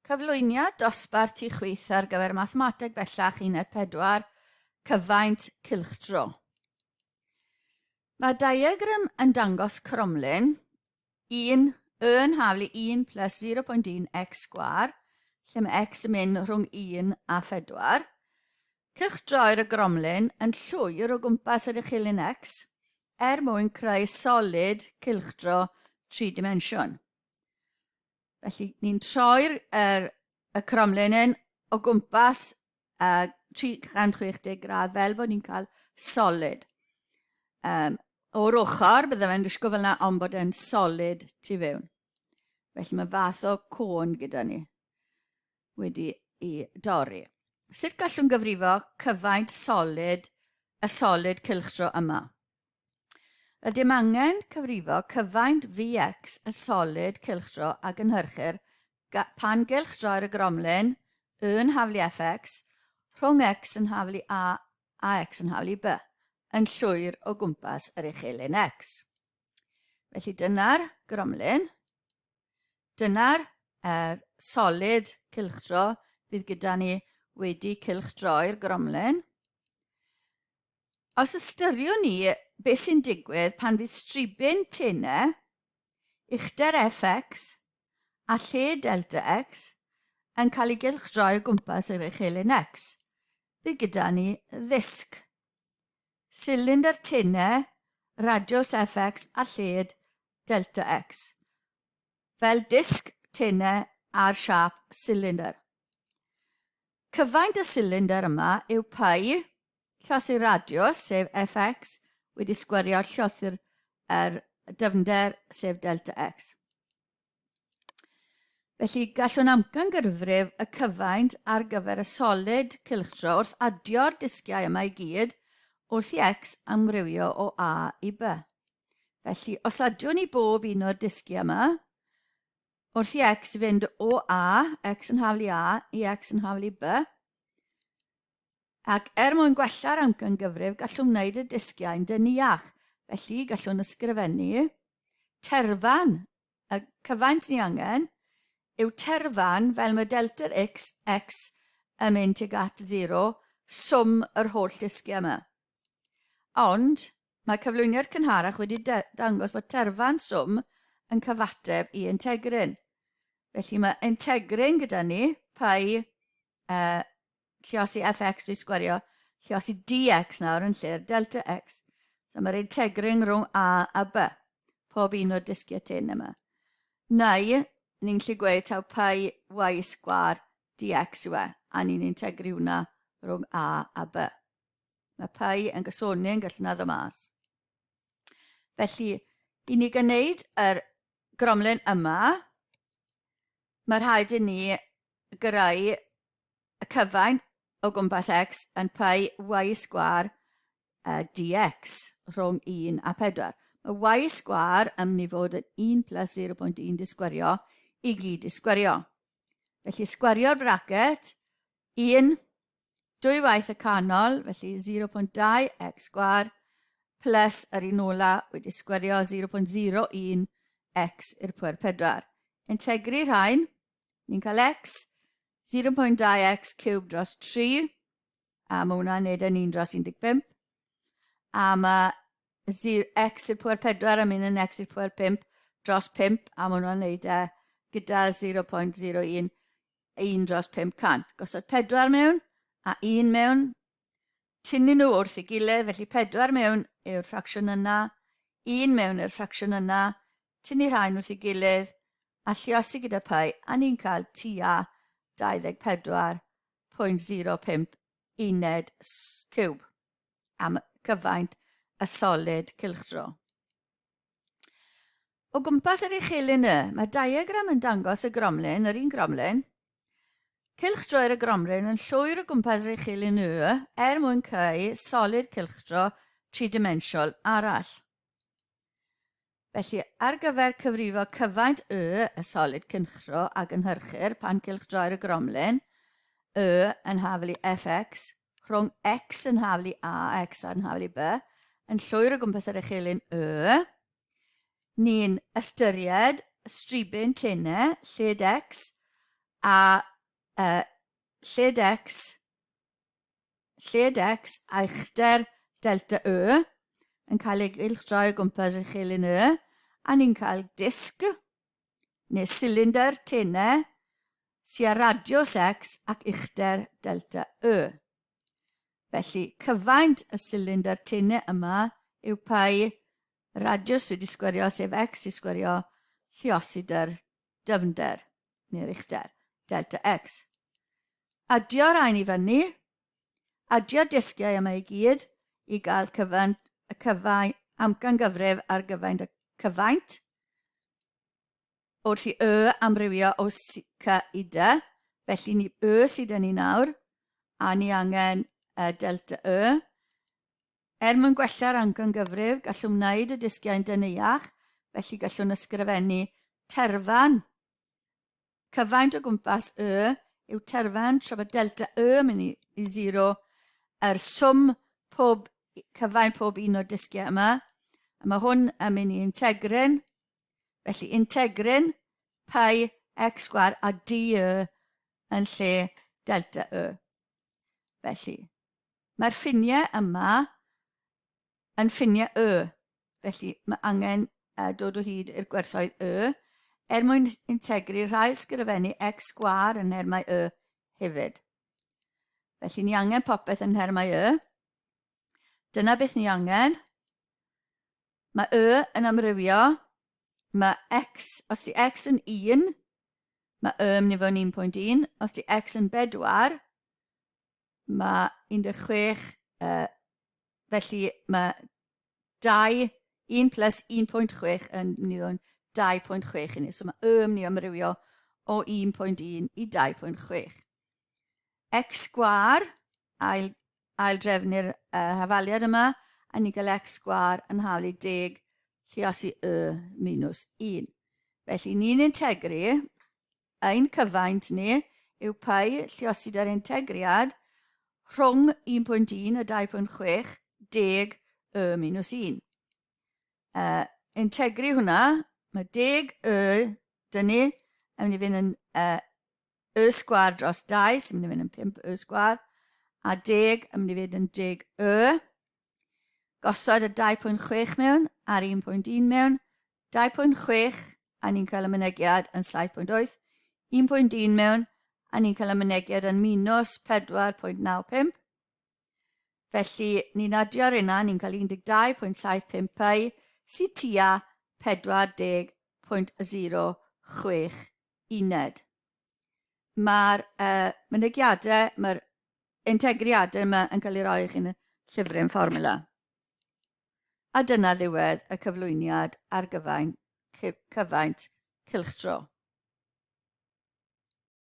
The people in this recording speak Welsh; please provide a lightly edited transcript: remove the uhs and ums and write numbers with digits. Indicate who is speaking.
Speaker 1: Cyflwyniad dosbarth tu chwith ar gyfer Mathemateg Bellach Uned 4, Cyfaint Cylchdro. Mae diagram yn dangos cromlin 1, y yn haflu 1 plus 0.1 x sgwar, lle mae x yn mynd rhwng 1 a 4. Cylchdroir y gromlin yn llwyr o gwmpas yr uchelyn x er mwyn creu solid cylchdro tri dimensiwn. Felly, ni'n troi'r er, y cromlin yn o gwmpas 360 gradd fel bod ni'n cael solid. Um, o'r ochr, bydde fe'n disgwyl fel yna, ond bod e'n solid tu fewn. Felly mae fath o côn gyda ni wedi i dorri. Sut gallwn gyfrifo cyfaint solid y solid cylchdro yma? Rydym angen cyfrifo cyfaint Vx y solid cylchdro a gynhyrchir pan gylchdroir y gromlin Y yn haflu fx rhwng x yn haflu A a x yn haflu B yn llwyr o gwmpas yr uchelyn x. Felly dyna'r gromlin. Dyna'r er, solid cylchdro fydd gyda ni wedi cylchdroi'r gromlin. Os ystyriwn ni beth sy'n digwydd pan fydd stribyn tenau, uchder fx a lled delta x yn cael ei gylchdroi o gwmpas yr uchelyn x, bydd gyda ni ddisg. Silindr tenau, radiws fx a lled delta x. Fel disg tenau ar siâp silindr. Cyfaint y silindr yma yw pi llosi'r radiws, sef fx, wedi sgwerio llosi'r er dyfnder, sef delta x. Felly, gallwn amcangyfrif y cyfaint ar gyfer y solid cylchdro wrth adio'r disgiau yma i gyd wrth i x amrywio o A i B. Felly, os adiwn ni bob un o'r disgiau yma, Wrth i x fynd o A, x yn haflu A, i x yn haflu B, ac er mwyn gwella'r amcangyfrif, gallwn wneud y disgiau'n dyniach. Felly, gallwn ysgrifennu terfan, y cyfaint ni angen, yw terfan fel mae delta x, x yn mynd tuag at 0, swm yr holl ddisgiau yma. Ond, Mae cyflwyniad cynharach wedi dangos bod terfan swm yn cyfateb i integrin. Felly mae integrin gyda ni, pi lliosi fx drwy sgwerio, lliosi dx nawr yn lle'r delta x. So mae'r integrin rhwng a a b, pob un o'r disgiau tyn yma. Neu, ni'n gallu gweud taw pi y sgwar dx yw e, a ni'n integru hwnna rhwng a a b. Mae pi yn gysoni yn gallu naddo mas. Felly, i ni gwneud yr gromlin yma, mae rhaid i ni greu y cyfain o gwmpas x yn pi y sgwar dx rhwng 1 a 4. Mae y sgwar yn mynd i fod yn 1 plus 0.1 disgwerio i gyd disgwerio. Felly sgwerio'r bracet, 1 Dwy waith y canol, felly 0.2 x sgwar plus yr un ola wedi sgwerio 0.01 x i'r pwer 4. Integru rhain, ni'n cael x, 0.2 x cube dros 3, a mae hwnna'n neud yn 1 dros 15. A mae x i'r pwer 4 yn mynd yn x i'r pwer 5 dros 5, a mae hwnna'n neud e gyda 0.01 1 dros 500. Gosod 4 mewn a 1 mewn. Tynnu nhw wrth ei gilydd, felly 4 mewn yw'r ffracsiwn yna, 1 mewn yw'r ffracsiwn yna, tynnu rhain wrth ei gilydd, a lliosi gyda pi, a ni'n cael tua 24.05 uned ciwb am cyfaint y solid cylchdro. O gwmpas yr uchelyn y, mae diagram yn dangos y gromlin, yr un gromlin. Cylchdroir y gromlin yn llwyr o gwmpas yr uchelyn y er mwyn creu solid cylchdro tridimensiol arall. Felly, ar gyfer cyfrifo cyfaint y, y solid cylchdro a gynhyrchir pan cylchdroir y gromlin, y yn haflu fx, rhwng x yn haflu a, x yn haflu b, yn llwyr o gwmpas yr echelin y, ni'n ystyried stribyn tenau, lled x, A lled x, lled x a uchder delta y yn cael ei gylchdroi o gwmpas y chelyn y, a ni'n cael disg neu silindr tenau sy'n â radiws x ac uchder delta y. Felly, cyfaint y silindr tenau yma yw pai radiws wedi sgwerio, sef x i sgwerio lluosidr dyfnder, neu'r uchder, delta x. Adio'r rhain i fyny, adio'r disgiau yma i gyd i gael cyfaint, y cyfai, amcangyfrif ar gyfaint y cyfaint. Wrth i y amrywio o C i D, felly ni y sydd yn ni nawr, a ni angen delta y. Er mwyn gwella'r amcangyfrif, gallwn wneud y disgiau'n deneuach, felly gallwn ysgrifennu terfan. Cyfaint o gwmpas y yw terfan tra bod delta y yn mynd i 0 er swm pob, cyfaint pob un o'r disgiau yma. A mae hwn yn mynd i integrin, felly integrin pi x sgwar a d y yn lle delta y. Felly, Mae'r ffiniau yma yn ffiniau y, felly mae angen dod o hyd i'r gwerthoedd y er mwyn integru rhai ysgrifennu x sgwâr yn nhermau y hefyd. Felly ni angen popeth yn nhermau y. Dyna beth ni angen. Mae y yn amrywio. Mae x, os di x yn 1, mae y yn mynd i fod yn 1.1. Os di x yn 4, Mae 16, felly mae 2, 1 plus 1.6 yn mynd i ddod yn 2.6 i ni. So mae y yn mynd i amrywio o 1.1 i 2.6. X sgwar, ail, ail drefnu'r hafaliad yma, a ni'n cael x sgwar yn haflu 10 lluosi y minus 1. Felly ni'n integru Ein cyfaint ni yw pi lluosid yr integriad rhwng 1.1 a 2.6 deg y minus 1. Integru hwnna, mae deg y dyn ni yn mynd i fynd yn y sgwar dros 2, sy'n mynd i fynd yn 5 y sgwar, a deg yn mynd i fynd yn deg y. Gosod y 2.6 mewn a'r 1.1 mewn, 2.6 a ni'n cael y mynegiad yn 7.8, 1.1 mewn a ni'n cael y mynegiad yn minus 4.95. Felly ni'n adio'r yna, ni'n cael 12.75 pi sydd tua 40.06 uned. Mae'r mynegiadau, mae'r integriadau yma yn cael ei roi i chi'n y llyfryn fformula. A dyna ddiwedd y cyflwyniad ar gyfaint, cyfaint cylchdro.